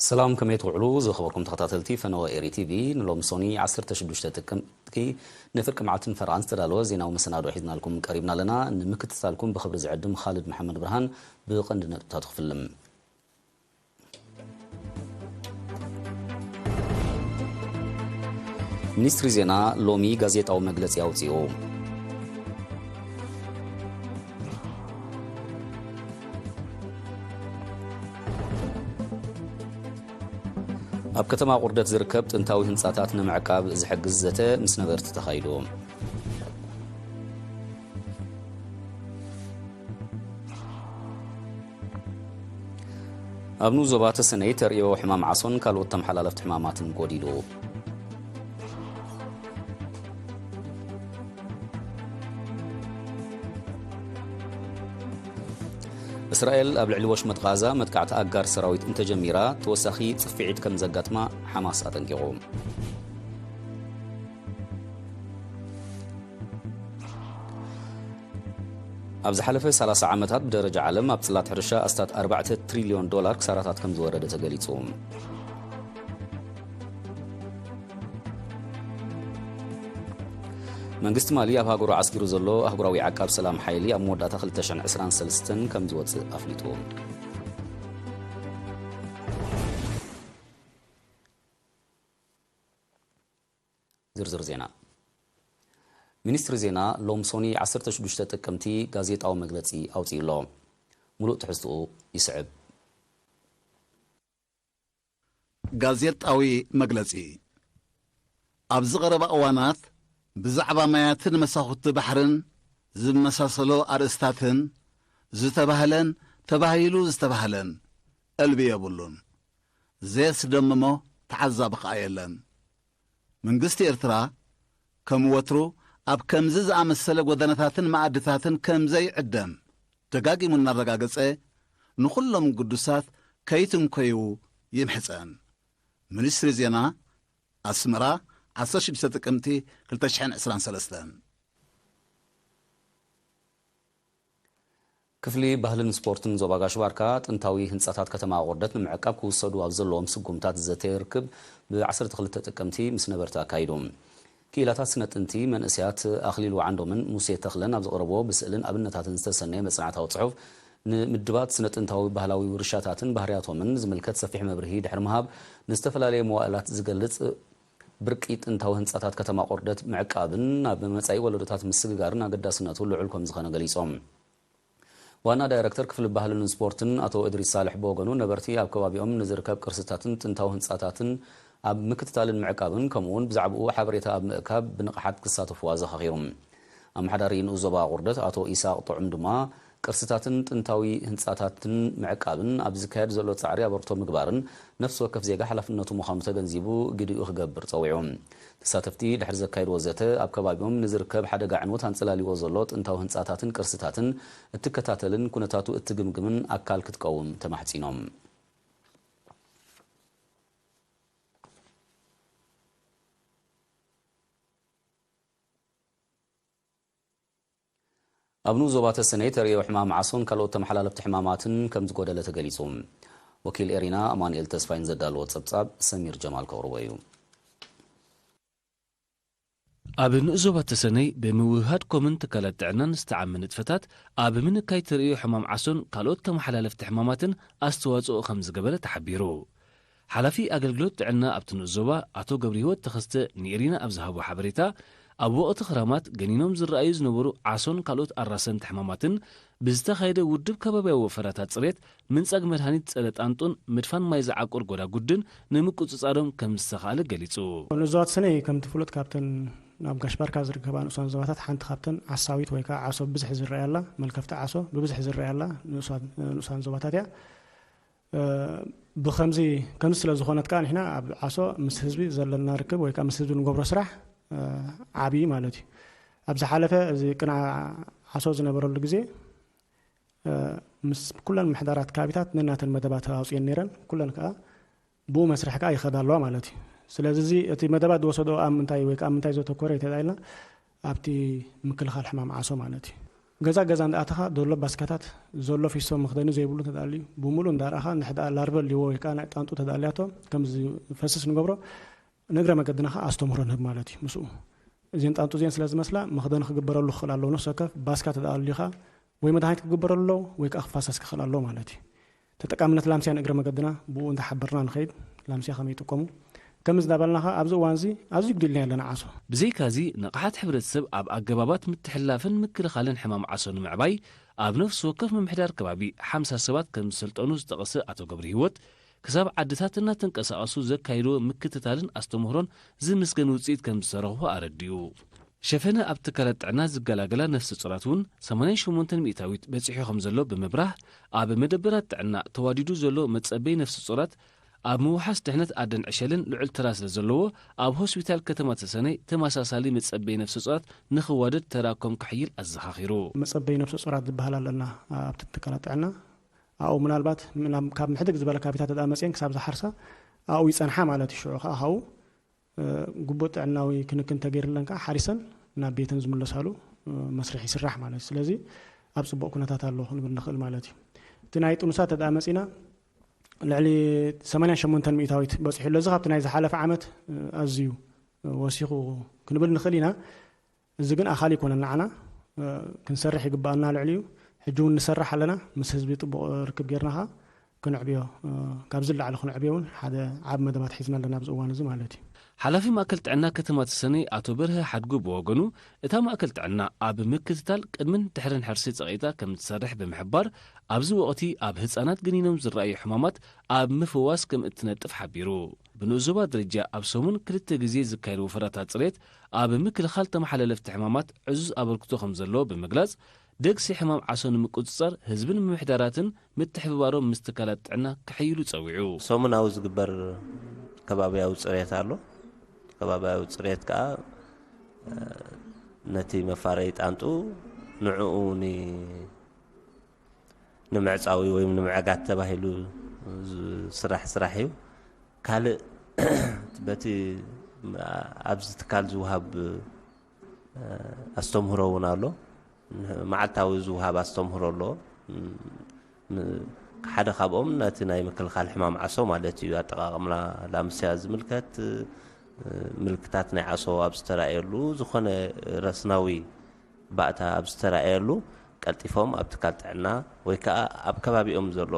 ሰላም፣ ከመይ ትውዕሉ ዝኸበርኩም ተኸታተልቲ ፈነወ ኤሪ ቲቪ? ንሎሚ ሶኒ ዓሰርተ ሽዱሽተ ጥቅምቲ ንፍርቂ መዓልትን ፈረቓን ዝተዳለወ ዜናዊ መሰናድኦ ሒዝናልኩም ቀሪብና ኣለና። ንምክትታልኩም ብኽብሪ ዝዕድም ኻልድ መሓመድ ብርሃን። ብቐንዲ ነጥብታቱ ክፍልም። ሚኒስትሪ ዜና ሎሚ ጋዜጣዊ መግለጺ ኣውጺኡ። ኣብ ከተማ ቁርደት ዝርከብ ጥንታዊ ህንጻታት ንምዕቃብ ዝሕግዝ ዘተ ምስ ነበርቲ ተኻይዱ። ኣብ ንኡስ ዞባ ተሰነይ ተርእዮ ሕማም ዓሶን ካልኦት ተመሓላለፍቲ ሕማማትን ጎዲሉ። እስራኤል ኣብ ልዕሊ ወሽመጥ ቓዛ መጥቃዕቲ ኣጋር ሰራዊት እንተጀሚራ፣ ተወሳኺ ጽፍዒት ከም ዘጋጥማ ሓማስ ኣጠንቂቑ። ኣብ ዝሓለፈ ሰላሳ ዓመታት ብደረጃ ዓለም ኣብ ጽላት ሕርሻ ኣስታት ኣርባዕተ ትሪልዮን ዶላር ክሳራታት ከም ዝወረደ ተገሊጹ። መንግስቲ ማሊ ኣብ ሃገሩ ዓስኪሩ ዘሎ ኣህጉራዊ ዓቃብ ሰላም ሓይሊ ኣብ መወዳእታ ክልተ ሽሕን ዕስራን ሰለስተን ከም ዝወጽእ ኣፍሊጡ። ዝርዝር ዜና። ሚኒስትሪ ዜና ሎም ሶኒ ዓሰርተ ሽዱሽተ ጥቅምቲ ጋዜጣዊ መግለጺ ኣውጺኡ ኣሎ። ሙሉእ ትሕዝትኡ ይስዕብ። ጋዜጣዊ መግለጺ። ኣብዚ ቀረባ እዋናት ብዛዕባ ማያትን መሳኹቲ ባሕርን ዝመሳሰሎ ኣርእስታትን ዝተባህለን ተባሂሉ ዝተባህለን ዕልቢ የብሉን። ዘየስደምሞ ተዓዛቢ ከኣ የለን። መንግስቲ ኤርትራ ከም ወትሩ ኣብ ከምዚ ዝኣመሰለ ጎደናታትን መኣድታትን ከም ዘይዕደም ደጋጊሙ እናረጋገጸ፣ ንኹሎም ግዱሳት ከይትንኮዩ ይምሕጸን። ሚኒስትሪ ዜና፣ ኣስመራ፣ ዓሰርተ ሽዱሽተ ጥቅምቲ ክልተ ሽሕን ዕስራን ሰለስተን። ክፍሊ ባህልን ስፖርትን ዞባ ጋሽ ባርካ ጥንታዊ ህንጻታት ከተማ ኣቑርደት ንምዕቃብ ክውሰዱ ኣብ ዘለዎም ስጉምታት ዘተ ርክብ ብ ዓሰርተ ክልተ ጥቅምቲ ምስ ነበርቲ ኣካይዱ። ክኢላታት ስነ ጥንቲ መንእሰያት ኣኽሊሉ ዓንዶምን ሙሴ ተኽለን ኣብ ዘቕረብዎ ብስእልን ኣብነታትን ዝተሰነየ መጽናዕታዊ ጽሑፍ፣ ንምድባት ስነ ጥንታዊ ባህላዊ ውርሻታትን ባህርያቶምን ዝምልከት ሰፊሕ መብርሂ ድሕሪ ምሃብ፣ ንዝተፈላለየ መዋእላት ዝገልጽ ብርቂ ጥንታዊ ህንጻታት ከተማ ቁርደት ምዕቃብን ናብ መጻኢ ወለዶታት ምስግጋርን ኣገዳስነቱ ልዑል ከም ዝኾነ ገሊጾም። ዋና ዳይረክተር ክፍሊ ባህልን ስፖርትን ኣቶ እድሪስ ሳልሕ ብወገኑ፣ ነበርቲ ኣብ ከባቢኦም ንዝርከብ ቅርስታትን ጥንታዊ ህንጻታትን ኣብ ምክትታልን ምዕቃብን፣ ከምኡውን ብዛዕባኡ ሓበሬታ ኣብ ምእካብ ብንቕሓት ክሳተፉ ኣዘኻኺሩ። ኣመሓዳሪ ንኡስ ዞባ ቁርደት ኣቶ ኢሳቕ ጥዑም ድማ፣ ቅርስታትን ጥንታዊ ህንጻታትን ምዕቃብን ኣብ ዝካየድ ዘሎ ጻዕሪ ኣበርክቶ ምግባርን ነፍሲ ወከፍ ዜጋ ሓላፍነቱ ምዃኑ ተገንዚቡ፣ ግዲኡ ክገብር ጸዊዑ። ተሳተፍቲ ድሕሪ ዘካየድዎ ዘተ፣ ኣብ ከባቢኦም ንዝርከብ ሓደጋ ዕንወት ኣንጸላልይዎ ዘሎ ጥንታዊ ህንጻታትን ቅርስታትን እትከታተልን ኩነታቱ እትግምግምን ኣካል ክትቀውም ተማሕጺኖም። ኣብ ንኡስ ዞባ ተሰነይ ተርእዮ ሕማም ዓሶን ካልኦት ተመሓላለፍቲ ሕማማትን ከም ዝጎደለ ተገሊጹ። ወኪል ኤሪና ኣማኑኤል ተስፋይን ዘዳለዎ ጸብጻብ ሰሚር ጀማል ከቕርቦ እዩ። ኣብ ንኡስ ዞባ ተሰነይ ብምውህሃድ ኮምን ትካላት ጥዕናን ዝተዓመ ንጥፈታት ኣብ ምንካይ ተርእዮ ሕማም ዓሶን ካልኦት ተመሓላለፍቲ ሕማማትን ኣስተዋጽኦ ከም ዝገበረ ተሓቢሩ። ሓላፊ ኣገልግሎት ጥዕና ኣብቲ ንኡስ ዞባ ኣቶ ገብረህይወት ተኸስተ ንኤሪና ኣብ ዝሃቦ ሓበሬታ፣ ኣብ ወቕቲ ክራማት ገኒኖም ዝረኣዩ ዝነበሩ ዓሶን ካልኦት ኣራሰንቲ ሕማማትን ብዝተኻየደ ውድብ ከባብያዊ ወፈራታት ጽሬት፣ ምንጻግ መድሃኒት ጸረ ጣንጡን ምድፋን ማይ ዝዓቁር ጎዳጉድን ንምቁጽጻሮም ከም ዝተኻእለ ገሊጹ። ንኡስ ዞባ ተሰነይ ከምቲ ፍሉጥ ካብተን ኣብ ጋሽ ባርካ ዝርከባ ንኡሳን ዞባታት ሓንቲ ካብተን ዓሳዊት ወይ ከዓ ዓሶ ብብዝሒ ዝረኣየላ፣ መልከፍቲ ዓሶ ብብዝሒ ዝረኣየላ ንኡሳን፣ ንኡሳን ዞባታት እያ። እ፣ ብኸምዚ፣ ከምዚ ስለ ዝኾነት ከኣ ንሕና ኣብ ዓሶ ምስ ህዝቢ ዘለና ርክብ ወይ ከኣ ምስ ህዝቢ ንገብሮ ስራሕ፣ እ፣ ዓብዪ ማለት እዩ። ኣብ ዝሓለፈ እዚ ቅንዓ ዓሶ ዝነበረሉ ግዜ፣ እ፣ ምስ ኩለን ምሕዳራት ከባቢታት ነናተን መደባት ኣውፅየን ነይረን። ኩለን ከኣ ብኡ መስርሕ ከኣ ይኸዳ ኣለዋ ማለት እዩ። ስለዚ እዚ እቲ መደባት ዝወሰዶ ኣብ ምንታይ ወይ ከኣ ኣብ ምንታይ ዘተኮረ እንተኢልና ኣብቲ ምክልኻል ሕማም ዓሶ ማለት እዩ። ገዛ ገዛ እንዳኣተኻ ዘሎ ባስካታት ዘሎ ፊስቶ መኽደኒ ዘይብሉ ተዳልዩ ብምሉእ እንዳረኣኻ ንሕዳ ላርበ ሊዎ ወይ ከዓ ናይ ጣንጡ ተዳልያቶ ከም ዝፈስስ ንገብሮ። ንእግረ መገድና ከዓ ኣስተምህሮ ንህብ ማለት እዩ። ምስኡ እዚን ጣንጡ እዚን ስለ ዝመስላ መኽደኒ ክግበረሉ ክኽእል ኣለዎ። ነፍሲ ወከፍ ባስካ ተዳልዩኻ ወይ መድሃኒት ክግበረሉ ኣለዎ ወይ ከዓ ክፋሰስ ክኽእል ኣለዎ ማለት እዩ። ተጠቃምነት ላምሲያ ንእግረ መገድና ብኡ እንዳሓበርና ንኸይድ። ላምሲያ ከመይ ይጥቀሙ ከም ዝዳበልና ኸዓ ኣብዚ እዋን እዚ ኣዝዩ ግዲልና ያለና ዓሶ። ብዘይካዚ ንቕሓት ሕብረተሰብ ኣብ ኣገባባት ምትሕልላፍን ምክልኻልን ሕማም ዓሶ ንምዕባይ ኣብ ነፍሲ ወከፍ ምምሕዳር ከባቢ ሓምሳ ሰባት ከም ዝሰልጠኑ ዝጠቐሰ ኣቶ ገብረ ህይወት ክሳብ ዓድታት እናተንቀሳቐሱ ዘካይድዎ ምክትታልን ኣስተምህሮን ዝምስገን ውፅኢት ከም ዝተረኽቦ ኣረዲኡ። ሸፈነ ኣብ ትካላት ጥዕና ዝገላገላ ነፍሰ ጾራት እውን ሰማንያን ሸሞንተን ሚእታዊት በጺሑ ከም ዘሎ ብምብራህ ኣብ መደበራት ጥዕና ተዋዲዱ ዘሎ መጸበይ ነፍሰ ጾራት ኣብ ምውሓስ ድሕነት ኣደን ዕሸልን ልዑል ተራ ስለ ዘለዎ ኣብ ሆስፒታል ከተማ ተሰነይ ተመሳሳሊ መጸበይ ነፍሰ ጾራት ንኽዋደድ ተራ ከም ክሕይል ኣዘኻኺሩ። መጸበይ ነፍሰ ጾራት ዝበሃል ኣለና ኣብቲ ትካላት ጥዕና ኣብኡ ምናልባት ካብ ምሕድግ ዝበለ ካቢታት ተዳ መጽየን ክሳብ ዝሓርሳ ኣብኡ ይጸንሓ ማለት እዩ። ሽዑ ከዓ ካብኡ ግቡእ ጥዕናዊ ክንክን ተገይርለን ከዓ ሓሪሰን ናብ ቤተን ዝምለሳሉ መስርሕ ይስራሕ ማለት እዩ። ስለዚ ኣብ ፅቡቕ ኩነታት ኣሎ ክንብል ንኽእል ማለት እዩ። እቲ ናይ ጥኑሳት ተዳ መፂና ልዕሊ ሰማንያን ሸሞንተን ሚእታዊት በፂሑ ኣሎ። እዚ ካብቲ ናይ ዝሓለፈ ዓመት ኣዝዩ ወሲኹ ክንብል ንኽእል ኢና። እዚ ግን ኣኻሊ ይኮነን ንዓና ክንሰርሕ ይግባኣና ልዕሊኡ ሕጂ እውን ንሰርሕ ኣለና ምስ ህዝቢ ጥቡቕ ርክብ ጌርና ከዓ ክንዕብዮ ካብዚ ላዕሊ ክንዕብዮ እውን ሓደ ዓብ መደባት ሒዝና ኣለና ኣብዚ እዋን እዚ ማለት እዩ። ሓላፊ ማእከል ጥዕና ከተማ ተሰነይ ኣቶ በርሀ ሓድጉ ብወገኑ እታ ማእከል ጥዕና ኣብ ምክትታል ቅድምን ድሕርን ሕርሲ ጸቒጣ ከም ትሰርሕ ብምሕባር ኣብዚ ወቕቲ ኣብ ህጻናት ግኒኖም ዝረኣዩ ሕማማት ኣብ ምፍዋስ ከም እትነጥፍ ሓቢሩ። ብንኡስ ዞባ ደረጃ ኣብ ሰሙን ክልተ ግዜ ዝካየድ ወፈራታት ጽሬት ኣብ ምክልኻል ተመሓላለፍቲ ሕማማት ዕዙዝ ኣበርክቶ ከም ዘለዎ ብምግላጽ ደግሲ ሕማም ዓሶ ንምቁጽጻር ህዝብን ምምሕዳራትን ምትሕብባሮም ምስ ትካላት ጥዕና ክሕይሉ ጸዊዑ። ሰሙናዊ ዝግበር ከባብያዊ ጽሬት ኣሎ። ከባብያዊ ጽሬት ከዓ ነቲ መፋረዪ ጣንጡ ንዕኡ ንምዕፃዊ ወይ ንምዕጋት ተባሂሉ ዝስራሕ ስራሕ እዩ። ካልእ በቲ ኣብዚ ትካል ዝወሃብ ኣስተምህሮ እውን ኣሎ። መዓልታዊ ዝወሃብ ኣስተምህሮ ኣሎ። ሓደ ካብኦም ነቲ ናይ ምክልኻል ሕማም ዓሶ ማለት እዩ። ኣጠቃቕምና ላምስያ ዝምልከት ምልክታት ናይ ዓሶ ኣብ ዝተራእየሉ ዝኾነ ረስናዊ ባእታ ኣብ ዝተራእየሉ ቀልጢፎም ኣብ ትካል ጥዕና ወይ ከዓ ኣብ ከባቢኦም ዘሎ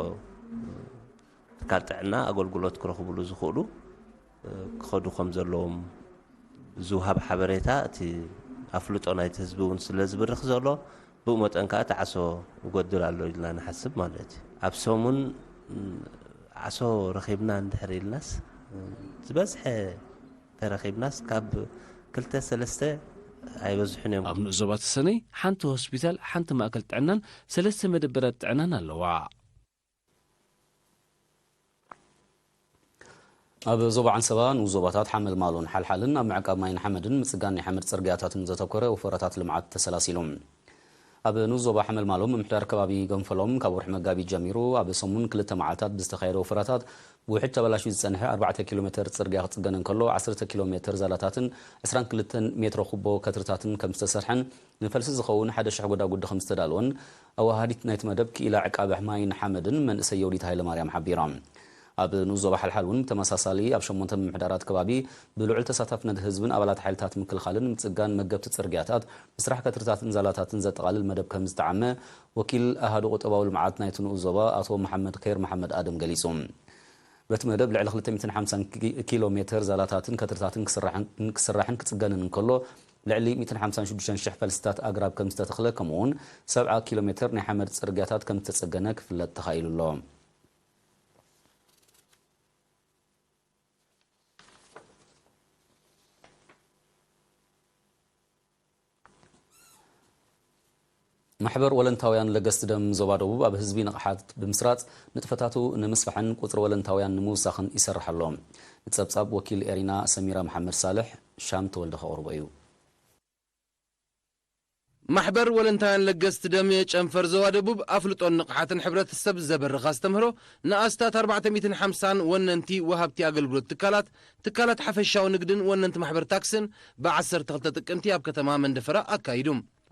ትካል ጥዕና ኣገልግሎት ክረኽብሉ ዝኽእሉ ክኸዱ ከም ዘለዎም ዝውሃብ ሓበሬታ እቲ ኣፍልጦ ናይቲ ህዝቢ እውን ስለ ዝብርኽ ዘሎ ብኡ መጠን ከዓ እቲ ዓሶ ይጎድል ኣሎ ኢልና ንሓስብ ማለት እዩ። ኣብ ሰሙን ዓሶ ረኺብና እንድሕር ኢልናስ ዝበዝሐ ተረኺብናስ ካብ ክልተ ሰለስተ ኣይበዝሑን እዮም። ኣብ ንኡስ ዞባ ተሰነይ ሓንቲ ሆስፒታል፣ ሓንቲ ማእከል ጥዕናን ሰለስተ መደበራት ጥዕናን ኣለዋ። ኣብ ዞባ ዓንሰባ ንኡስ ዞባታት ሓመልማሎን ሓልሓልን ኣብ ምዕቃብ ማይን ሓመድን ምጽጋን ናይ ሓመድ ጽርግያታትን ዘተኮረ ወፈራታት ልምዓት ተሰላሲሉ። ኣብ ንኡስ ዞባ ሓመልማሎ ምምሕዳር ከባቢ ገንፈሎም ካብ ወርሒ መጋቢት ጀሚሩ ኣብ ሰሙን ክልተ መዓልታት ብዝተኻየደ ወፈራታት ብውሕጅ ተበላሽዩ ዝጸንሐ ኣርባዕተ ኪሎ ሜተር ጽርግያ ክጽገን እንከሎ ዓሰርተ ኪሎ ሜተር ዛላታትን ዕስራን ክልተን ሜትሮ ኩቦ ከትርታትን ከም ዝተሰርሐን ንፈልሲ ዝኸውን ሓደ ሽሕ ጎዳጉዲ ከም ዝተዳለወን ኣወሃሃዲት ናይቲ መደብ ክኢላ ዕቃበ ማይን ሓመድን መንእሰይ የውዲት ሃይለማርያም ሓቢራ። ኣብ ንኡስ ዞባ ሓልሓል እውን ብተመሳሳሊ ኣብ ሸሞንተ ምምሕዳራት ከባቢ ብልዑል ተሳታፍነት ህዝብን ኣባላት ሓይልታት ምክልኻልን ምጽጋን መገብቲ ጽርግያታት፣ ምስራሕ ከትርታትን ዛላታትን ዘጠቓልል መደብ ከም ዝተዓመ ወኪል ኣሃዱ ቁጠባዊ ልምዓት ናይቲ ንኡስ ዞባ ኣቶ መሓመድ ከይር መሓመድ ኣደም ገሊጹ። በቲ መደብ ልዕሊ ክልተ ሚእትን ሓምሳን ኪ- ኪሎ ሜተር ዛላታትን ከትርታትን ክስራሕን- ክስራሕን ክጽገንን እንከሎ፣ ልዕሊ ሚእትን ሓምሳን ሽዱሽተን ሽሕ ፈልስታት ኣግራብ ከም ዝተተኽለ፣ ከምኡውን ሰብዓ ኪሎ ሜተር ናይ ሓመድ ጽርግያታት ከም ዝተጸገነ ክፍለጥ ተኻኢሉ ኣሎ። ማሕበር ወለንታውያን ለገስቲ ደም ዞባ ደቡብ ኣብ ህዝቢ ንቕሓት ብምስራጽ ንጥፈታቱ ንምስፋሕን ቁጽሪ ወለንታውያን ንምውሳኽን ይሰርሕ ኣሎ። ንጸብጻብ ወኪል ኤሪና ሰሚራ መሓመድ ሳልሕ፣ ሻም ተወልደ ከቕርቦ እዩ። ማሕበር ወለንታውያን ለገስቲ ደም ጨንፈር ዞባ ደቡብ ኣፍልጦን ንቕሓትን ሕብረተሰብ ዘበርኽ ኣስተምህሮ ንኣስታት ኣርባዕተ ሚእትን ሓምሳን ወነንቲ ወሃብቲ ኣገልግሎት ትካላት፣ ትካላት ሓፈሻዊ ንግድን ወነንቲ ማሕበር ታክስን ብ ዓሰርተ ክልተ ጥቅምቲ ኣብ ከተማ መንደፈራ ኣካይዱ።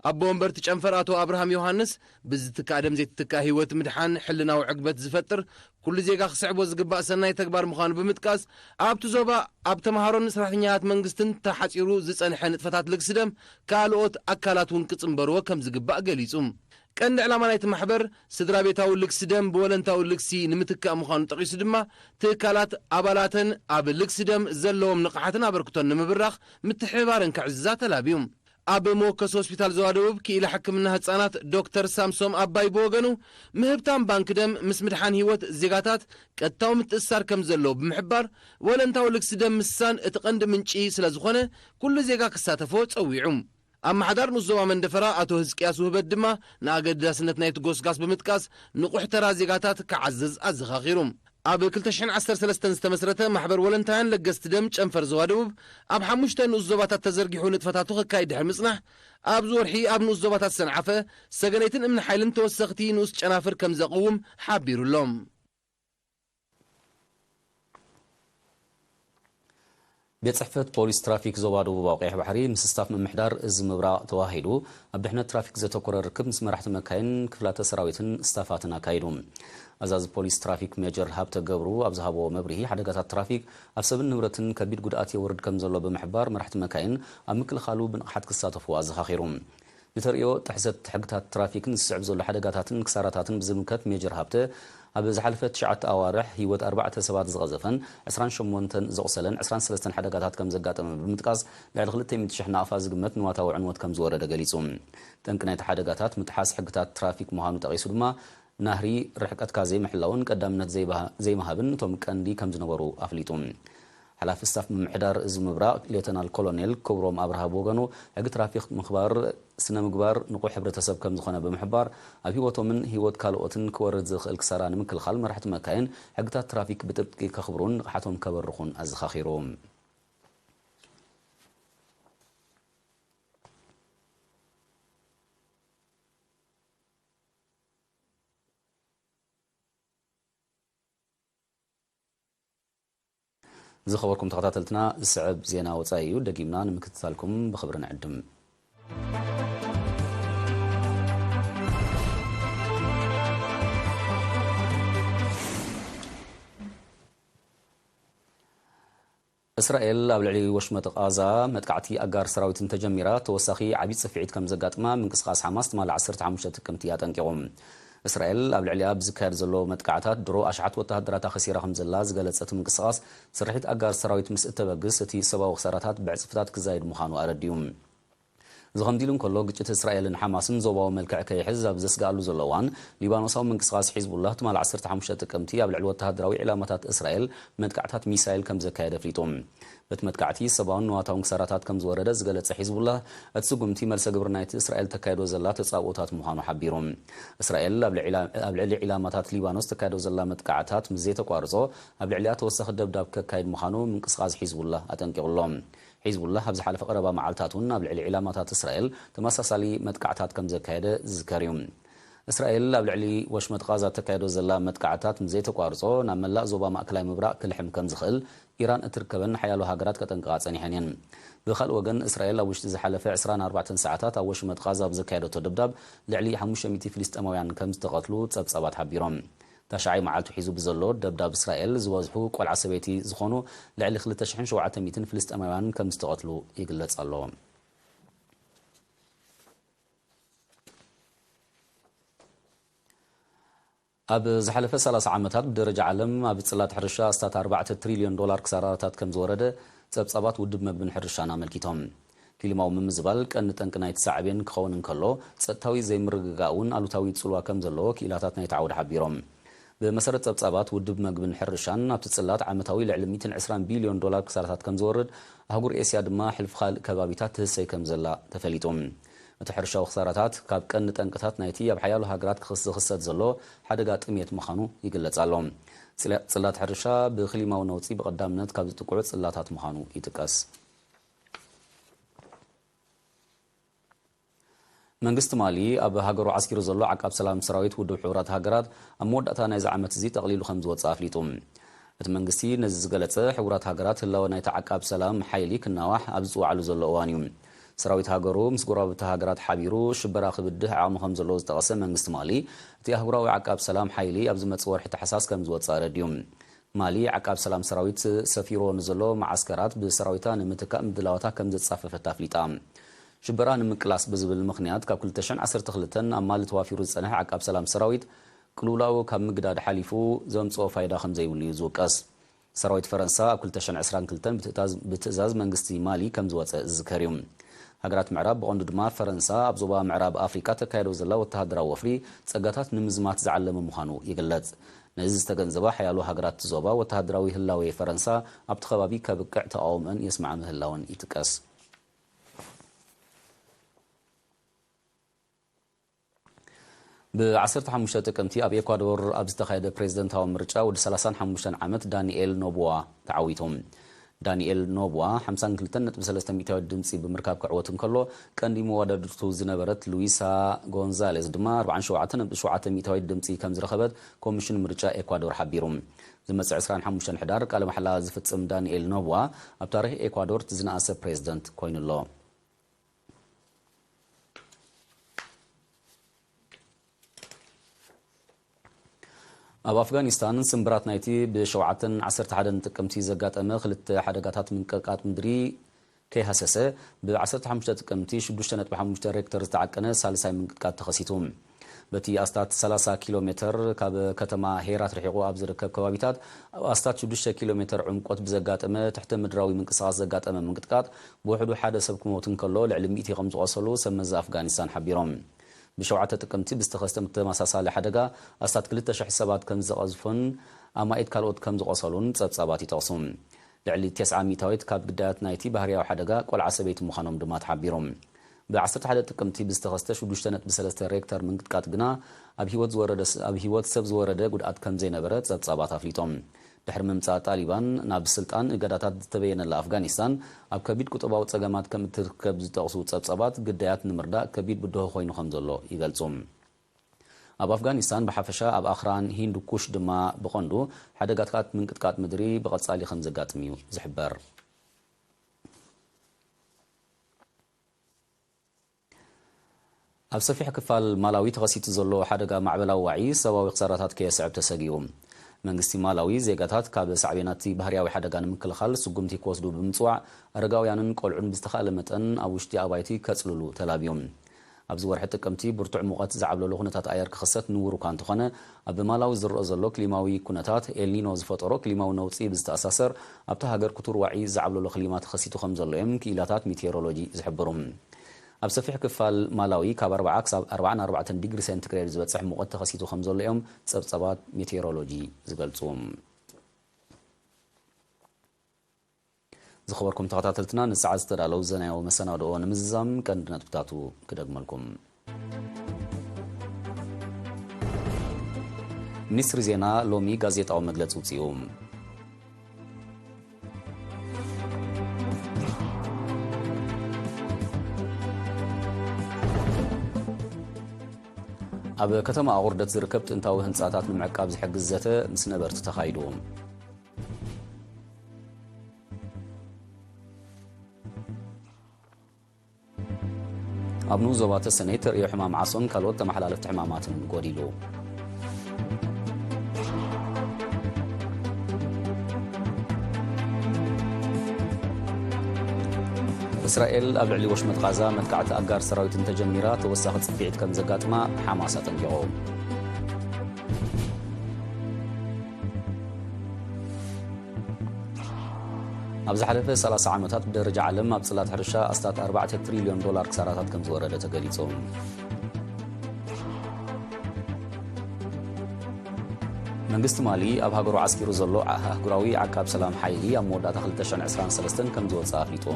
ኣቦ ወንበርቲ ጨንፈር ኣቶ ኣብርሃም ዮሃንስ፣ ብዝትካእ ደም ዘይትትካእ ህይወት ምድሓን ሕልናዊ ዕግበት ዝፈጥር፣ ኩሉ ዜጋ ክስዕቦ ዝግባእ ሰናይ ተግባር ምዃኑ ብምጥቃስ፣ ኣብቲ ዞባ ኣብ ተምሃሮን ሰራሕተኛታት መንግስትን ተሓጺሩ ዝጸንሐ ንጥፈታት ልግሲ ደም ካልኦት ኣካላት እውን ክጽንበርዎ ከም ዝግባእ ገሊጹ። ቀንዲ ዕላማ ናይቲ ማሕበር፣ ስድራ ቤታዊ ልግሲ ደም ብወለንታዊ ልግሲ ንምትካእ ምዃኑ ጠቒሱ ድማ፣ ትካላት ኣባላተን ኣብ ልግሲ ደም ዘለዎም ንቕሓትን ኣበርክቶን ንምብራኽ ምትሕብባረን ክዕዝዛ ተላብዩ። ኣብ መወከሲ ሆስፒታል ዞባ ደቡብ ክኢላ ሕክምና ህጻናት ዶክተር ሳምሶም ኣባይ ብወገኑ፣ ምህብታም ባንክ ደም ምስ ምድሓን ህይወት ዜጋታት ቀጥታዊ ምትእስሳር ከም ዘለዎ ብምሕባር፣ ወለንታዊ ልግሲ ደም ምስሳን እቲ ቀንዲ ምንጪ ስለ ዝኾነ፣ ኩሉ ዜጋ ክሳተፎ ጸዊዑ። ኣመሓዳር ንኡስ ዞባ መንደፈራ ኣቶ ህዝቅያስ ውህበት ድማ ንኣገዳስነት ናይቲ ጎስጋስ ብምጥቃስ፣ ንቑሕ ተራ ዜጋታት ክዓዝዝ ኣዘኻኺሩ። ኣብ ክልተ ሽሕን ዓሰርተ ሰለስተን ዝተመስረተ ማሕበር ወለንታውያን ለገስቲ ደም ጨንፈር ዞባ ደቡብ፣ ኣብ ሓሙሽተ ንኡስ ዞባታት ተዘርጊሑ ንጥፈታቱ ከካይድ ድሕሪ ምጽናሕ፣ ኣብዚ ወርሒ ኣብ ንኡስ ዞባታት ሰንዓፈ፣ ሰገነይትን እምኒ ሓይልን ተወሰኽቲ ንኡስ ጨናፍር ከም ዘቕውም ሓቢሩ ኣሎ። ቤት ጽሕፈት ፖሊስ ትራፊክ ዞባ ደቡባዊ ቀይሕ ባሕሪ ምስ ስታፍ ምምሕዳር እዚ ምብራቕ ተዋሂዱ ኣብ ድሕነት ትራፊክ ዘተኮረ ርክብ ምስ መራሕቲ መካይን፣ ክፍላተ ሰራዊትን ስታፋትን ኣካይዱ። ኣዛዚ ፖሊስ ትራፊክ ሜጀር ሃብተ ገብሩ ኣብ ዝሃቦ መብርሂ፣ ሓደጋታት ትራፊክ ኣብ ሰብን ንብረትን ከቢድ ጉድኣት የውርድ ከም ዘሎ ብምሕባር፣ መራሕቲ መካይን ኣብ ምክልኻሉ ብንቕሓት ክሳተፉ ኣዘኻኺሩ። ንተርእዮ ጥሕሰት ሕግታት ትራፊክን ዝስዕብ ዘሎ ሓደጋታትን ክሳራታትን ብዝምልከት ሜጀር ሃብተ፣ ኣብ ዝሓለፈ ትሽዓተ ኣዋርሕ ህይወት ኣርባዕተ ሰባት ዝቐዘፈን ዕስራን ሸሞንተን ዘቑሰለን ዕስራን ሰለስተን ሓደጋታት ከም ዘጋጠመ ብምጥቃስ፣ ልዕሊ ክልተ ሚእቲ ሽሕ ናቕፋ ዝግመት ንዋታዊ ዕንወት ከም ዝወረደ ገሊጹ። ጠንቂ ናይቲ ሓደጋታት ምጥሓስ ሕግታት ትራፊክ ምዃኑ ጠቒሱ ድማ፣ ናህሪ ርሕቀትካ ዘይምሕላውን ቀዳምነት ዘይባህ-፣ ዘይምሃብን እቶም ቀንዲ ከም ዝነበሩ ኣፍሊጡ። ሓላፊ ስታፍ ምምሕዳር እዚ ምብራቕ ሌተናል ኮሎኔል ክብሮም ኣብርሃ ብወገኑ፣ ሕጊ ትራፊክ ምኽባር ስነ ምግባር ንቑሕ ሕብረተሰብ ከም ዝኾነ ብምሕባር፣ ኣብ ህይወቶምን ህይወት ካልኦትን ክወርድ ዝኽእል ክሳራ ንምክልኻል መራሕቲ መካይን ሕግታት ትራፊክ ብጥብቂ ከኽብሩን ንቕሓቶም ከበርኹን ኣዘኻኺሩ። ዝኸበርኩም ተኸታተልትና፣ ዝስዕብ ዜና ወጻኢ እዩ። ደጊምና ንምክትታልኩም ብኽብሪ ንዕድም። እስራኤል ኣብ ልዕሊ ወሽመጥ ቓዛ መጥቃዕቲ ኣጋር ሰራዊት እንተጀሚራ፣ ተወሳኺ ዓቢ ጽፍዒት ከም ዘጋጥማ ምንቅስቓስ ሓማስ ትማሊ ዓሰርተ ሓሙሽተ ጥቅምቲ ኣጠንቂቑ። እስራኤል ኣብ ልዕሊኣ ብዝካየድ ዘሎ መጥቃዕታት ድሮ ኣሽሓት ወተሃደራታ ከሲራ ከም ዘላ ዝገለጸ እቲ ምንቅስቓስ፣ ስርሒት ኣጋር ሰራዊት ምስ እተበግስ፣ እቲ ሰብኣዊ ክሳራታት ብዕጽፍታት ክዛይድ ምዃኑ ኣረዲኡ። እዚ ከምዚ ኢሉ እንከሎ፣ ግጭት እስራኤልን ሓማስን ዞባዊ መልክዕ ከይሕዝ ኣብ ዘስግኣሉ ዘሎ እዋን፣ ሊባኖሳዊ ምንቅስቓስ ሒዝቡላህ ትማሊ ዓሰርተ ሓሙሽተ ጥቅምቲ ኣብ ልዕሊ ወተሃደራዊ ዒላማታት እስራኤል መጥቃዕታት ሚሳይል ከም ዘካየደ ኣፍሊጡ። በቲ መጥቃዕቲ ሰብኣውን ንዋታውን ክሳራታት ከም ዝወረደ ዝገለጸ ሒዝቡላህ፣ እቲ ስጉምቲ መልሰ ግብሪ ናይቲ እስራኤል ተካይዶ ዘላ ተጻብኦታት ምዃኑ ሓቢሩ። እስራኤል ኣብ ልዕሊ ዒላ-፣ ኣብ ልዕሊ ዒላማታት ሊባኖስ ተካይዶ ዘላ መጥቃዕታት ምስ ዘይተቋርጾ፣ ኣብ ልዕሊኣ ተወሳኺ ደብዳብ ከካይድ ምዃኑ ምንቅስቓስ ሒዝቡላህ ኣጠንቂቑ ኣሎ። ሒዝቡላህ ኣብ ዝሓለፈ ቀረባ መዓልታት እውን ኣብ ልዕሊ ዒላማታት እስራኤል ተመሳሳሊ መጥቃዕታት ከም ዘካየደ ዝዝከር እዩ። እስራኤል ኣብ ልዕሊ ወሽመጥ ቓዛ እተካየዶ ዘላ መጥቃዕታት ምስ ዘይተቋርጾ፣ ናብ መላእ ዞባ ማእከላይ ምብራቕ ክልሕም ከም ዝኽእል ኢራን እትርከበን ሓያሎ ሃገራት ከጠንቅቓ ጸኒሐን እየን። ብኻልእ ወገን፣ እስራኤል ኣብ ውሽጢ ዝሓለፈ ዕስራን ኣርባዕተን ሰዓታት ኣብ ወሽመጥ ቓዛ ኣብ ዘካየደቶ ደብዳብ፣ ልዕሊ ሓሙሽተ ሚእቲ ፍልስጤማውያን ከም ዝተቐትሉ ጸብጻባት ሓቢሮም። ታሽዓይ መዓልቱ ሒዙ ብዘሎ ደብዳብ እስራኤል፣ ዝበዝሑ ቆልዓ ሰበይቲ ዝኾኑ ልዕሊ ክልተ ሽሕን ሸውዓተ ሚእትን ፍልስጤማውያን ከም ዝተቐትሉ ይግለጽ ኣሎ። ኣብ ዝሓለፈ ሰላሳ ዓመታት ብደረጃ ዓለም ኣብ ጽላት ሕርሻ ኣስታት ኣርባዕተ ትሪልዮን ዶላር ክሳራታት ከም ዝወረደ ጸብጻባት ውድብ መግብን ሕርሻን ኣመልኪቶም። ክሊማዊ ምምዝባል ቀንዲ ጠንቂ ናይቲ ሳዕቤን ክኸውን እንከሎ፣ ጸጥታዊ ዘይምርግጋእ እውን ኣሉታዊ ጽልዋ ከም ዘለዎ ክኢላታት ናይቲ ዓውዲ ሓቢሮም። ብመሰረት ጸብጻባት ውድብ መግብን ሕርሻን፣ ኣብቲ ጽላት ዓመታዊ ልዕሊ ሚእትን ዕስራን ቢልዮን ዶላር ክሳራታት ከም ዝወርድ፣ ኣህጉር ኤስያ ድማ ሕልፊ ካልእ ከባቢታት ትህሰይ ከም ዘላ ተፈሊጡ። እቲ ሕርሻዊ ክሳራታት ካብ ቀንዲ ጠንቅታት ናይቲ ኣብ ሓያሎ ሃገራት ክኽስ-፣ ዝኽሰት ዘሎ ሓደጋ ጥሜት ምዃኑ ይግለጽ ኣሎ። ጽላ-፣ ጽላት ሕርሻ ብክሊማዊ ነውጺ ብቐዳምነት ካብ ዝጥቅዑ ጽላታት ምዃኑ ይጥቀስ። መንግስቲ ማሊ ኣብ ሃገሩ ዓስኪሩ ዘሎ ዓቃብ ሰላም ሰራዊት ውድብ ሕቡራት ሃገራት ኣብ መወዳእታ ናይዚ ዓመት እዚ ጠቕሊሉ ከም ዝወጽእ ኣፍሊጡ። እቲ መንግስቲ ነዚ ዝገለጸ፣ ሕቡራት ሃገራት ህላወ ናይቲ ዓቃብ ሰላም ሓይሊ ክናዋሕ ኣብ ዝጽውዓሉ ዘሎ እዋን እዩ። ሰራዊት ሃገሩ ምስ ጎረባብቲ ሃገራት ሓቢሩ ሽበራ ክብድህ ዓቕሚ ከም ዘለዎ ዝጠቐሰ መንግስቲ ማሊ፣ እቲ ኣህጉራዊ ዓቃብ ሰላም ሓይሊ ኣብ ዝመጽእ ወርሒ ታሕሳስ ከም ዝወጽእ ኣረድዩ። ማሊ ዓቃብ ሰላም ሰራዊት ሰፊርዎ ንዘሎ መዓስከራት ብሰራዊታ ንምትካእ ምድላዋታ ከም ዘጻፈፈት ኣፍሊጣ። ሽበራ ንምቅላስ ብዝብል ምኽንያት ካብ ክልተ ሽሕን ዓሰርተ ክልተን ኣብ ማሊ ተዋፊሩ ዝጸንሐ ዓቃብ ሰላም ሰራዊት ቅልውላው ካብ ምግዳድ ሓሊፉ ዘምጽኦ ፋይዳ ከም ዘይብሉ እዩ ዝውቀስ። ሰራዊት ፈረንሳ ኣብ ክልተ ሽሕን ዕስራን ክልተን ብትእዛዝ፣ ብትእዛዝ መንግስቲ ማሊ ከም ዝወጸ ዝዝከር እዩ። ሃገራት ምዕራብ ብቐንዱ ድማ ፈረንሳ ኣብ ዞባ ምዕራብ ኣፍሪቃ ተካየዶ ዘላ ወተሃደራዊ ወፍሪ ጸጋታት ንምዝማት ዝዓለመ ምዃኑ ይግለጽ። ነዚ ዝተገንዘባ ሓያሎ ሃገራት እቲ ዞባ ወተሃደራዊ ህላዌ ፈረንሳ ኣብቲ ከባቢ ከብቅዕ ተቓውመን የስምዓ ምህላወን ይጥቀስ። ብ ዓሰርተ ሓሙሽተ ጥቅምቲ ኣብ ኤኳዶር ኣብ ዝተኻየደ ፕሬዝደንታዊ ምርጫ ወዲ ሰላሳን ሓሙሽተን ዓመት ዳንኤል ኖቦዋ ተዓዊቱ። ዳንኤል ኖቦዋ ሓምሳን ክልተን ነጥቢ ሰለስተ ሚእታዊት ድምፂ ብምርካብ ክዕወት እንከሎ፣ ቀንዲ መወዳድርቱ ዝነበረት ሉዊሳ ጎንዛሌዝ ድማ ኣርባዓን ሸውዓተን ነጥቢ ሸውዓተ ሚእታዊት ድምፂ ከም ዝረኸበት ኮሚሽን ምርጫ ኤኳዶር ሓቢሩ። ዝመፅእ ዕስራን ሓሙሽተን ሕዳር ቃለ ማሕላ ዝፍፅም ዳንኤል ኖቦዋ ኣብ ታሪኽ ኤኳዶር እቲ ዝነኣሰ ፕሬዝደንት ኮይኑ ኣሎ። ኣብ ኣፍጋኒስታን ስምብራት ናይቲ ብ ሸውዓተን ዓሰርተ ሓደን ጥቅምቲ ዘጋጠመ ክልተ ሓደጋታት ምንቅጥቃጥ ምድሪ ከይሃሰሰ፣ ብ ዓሰርተ ሓሙሽተ ጥቅምቲ ሽዱሽተ ነጥቢ ሓሙሽተ ሬክተር ዝተዓቀነ ሳልሳይ ምንቅጥቃጥ ተኸሲቱ። በቲ ኣስታት ሰላሳ ኪሎ ሜተር ካብ ከተማ ሄራት ርሒቑ ኣብ ዝርከብ ከባቢታት፣ ኣብ ኣስታት ሽዱሽተ ኪሎ ሜተር ዕምቆት ብዘጋጠመ ትሕተ ምድራዊ ምንቅስቓስ ዘጋጠመ ምንቅጥቃጥ፣ ብውሕዱ ሓደ ሰብ ክሞት እንከሎ፣ ልዕሊ ሚእቲ ከም ዝቖሰሉ ሰብ መዚ ኣፍጋኒስታን ሓቢሮም። ብሸውዓተ ጥቅምቲ ብዝተኸስተ ተመሳሳሊ ሓደጋ ኣስታት ክልተ ሽሕ ሰባት ከም ዝቐዝፉን ኣማኢት ካልኦት ከም ዝቖሰሉን ጸብጻባት ይጠቕሱ። ልዕሊ ተስዓ ሚእታዊት ካብ ግዳያት ናይቲ ባህርያዊ ሓደጋ ቆልዓ ሰበይቲ ምዃኖም ድማ ተሓቢሩ። ብ ዓሰርተ ሓደ ጥቅምቲ ብዝተኸስተ ሽዱሽተ ነጥቢ ሰለስተ ሬክተር ምንቅጥቃጥ ግና ኣብ ህይወት ዝወረደ ስ-፣ ኣብ ህይወት ሰብ ዝወረደ ጉድኣት ከም ዘይነበረ ጸብጻባት ኣፍሊጦም። ድሕሪ ምምጻእ ጣሊባን ናብ ስልጣን፣ እገዳታት ዝተበየነላ ኣፍጋኒስታን ኣብ ከቢድ ቁጠባዊ ጸገማት ከም እትርከብ ዝጠቕሱ ጸብጻባት፣ ግዳያት ንምርዳእ ከቢድ ብድሆ ኮይኑ ከም ዘሎ ይገልጹ። ኣብ ኣፍጋኒስታን ብሓፈሻ፣ ኣብ ኣኽራን ሂንዱ ኩሽ ድማ ብቐንዱ፣ ሓደጋታት ምንቅጥቃጥ ምድሪ ብቐጻሊ ከም ዘጋጥም እዩ ዝሕበር። ኣብ ሰፊሕ ክፋል ማላዊ ተኸሲቱ ዘሎ ሓደጋ ማዕበላዊ ዋዒ ሰብኣዊ ክሳራታት ከየስዕብ ተሰጊኡ። መንግስቲ ማላዊ ዜጋታት ካብ ሳዕቤናት እቲ ባህርያዊ ሓደጋ ንምክልኻል ስጉምቲ ክወስዱ ብምጽዋዕ፣ ኣረጋውያንን ቆልዑን ብዝተኻእለ መጠን ኣብ ውሽጢ ኣባይቲ ከጽልሉ ተላብዮም። ኣብዚ ወርሒ ጥቅምቲ ብርቱዕ ሙቐት ዝዓብለሎ ኩነታት ኣየር ክኽሰት ንቡር እኳ እንተኾነ፣ ኣብ ማላዊ ዝረአ ዘሎ ክሊማዊ ኩነታት ኤልኒኖ ዝፈጠሮ ክሊማዊ ነውጺ ብዝተኣሳሰር፣ ኣብታ ሃገር ክቱር ዋዒ ዝዓብለሎ ክሊማ ተኸሲቱ ከም ዘሎ እዮም ክኢላታት ሜቴዎሮሎጂ ዝሕብሩ። ኣብ ሰፊሕ ክፋል ማላዊ ካብ ኣርብዓ ክሳብ ኣርባዓን ኣርባዕተን ዲግሪ ሴንቲግሬድ ዝበጽሕ ሙቐት ተኸሲቱ ከም ዘሎ እዮም ጸብጻባት ሜቴዎሮሎጂ ዝገልጹ። ዝኸበርኩም ተኸታተልትና፣ ንሰዓት ዝተዳለዉ ዘናያዊ መሰናድኦ ንምዝዛም ቀንዲ ነጥብታቱ ክደግመልኩም። ሚኒስትሪ ዜና ሎሚ ጋዜጣዊ መግለጺ ውጽኡ። ኣብ ከተማ ኣቑርደት ዝርከብ ጥንታዊ ህንጻታት ንምዕቃብ ዝሕግዝ ዘተ ምስ ነበርቲ ተኻይዱ። ኣብ ንኡስ ዞባ ተሰነይ ተርእዮ ሕማም ዓሶን ካልኦት ተመሓላለፍቲ ሕማማትን ጎዲሉ። እስራኤል ኣብ ልዕሊ ወሽመጥ ቓዛ መጥቃዕቲ ኣጋር ሰራዊት እንተጀሚራ፣ ተወሳኺ ጽፍዒት ከም ዘጋጥማ ሓማስ ኣጠንቂቑ። ኣብ ዝሓለፈ ሰላሳ ዓመታት ብደረጃ ዓለም ኣብ ጽላት ሕርሻ ኣስታት ኣርባዕተ ትሪልዮን ዶላር ክሳራታት ከም ዝወረደ ተገሊጹ። መንግስቲ ማሊ ኣብ ሃገሩ ዓስኪሩ ዘሎ ኣህጉራዊ ዓቃብ ሰላም ሓይሊ ኣብ መወዳእታ ክልተ ሽሕን ዕስራን ሰለስተን ከም ዝወጽእ ኣፍሊጡ።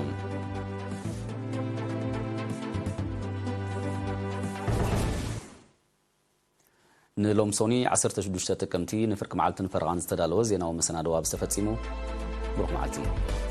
ንሎምሶኒ ዓሰርተ ሽዱሽተ ጥቅምቲ ንፍርቂ መዓልትን ፈረቓን ዝተዳለወ ዜናዊ መሰናድዋ ኣብዚ ተፈጺሙ። ብሩኽ መዓልቲ።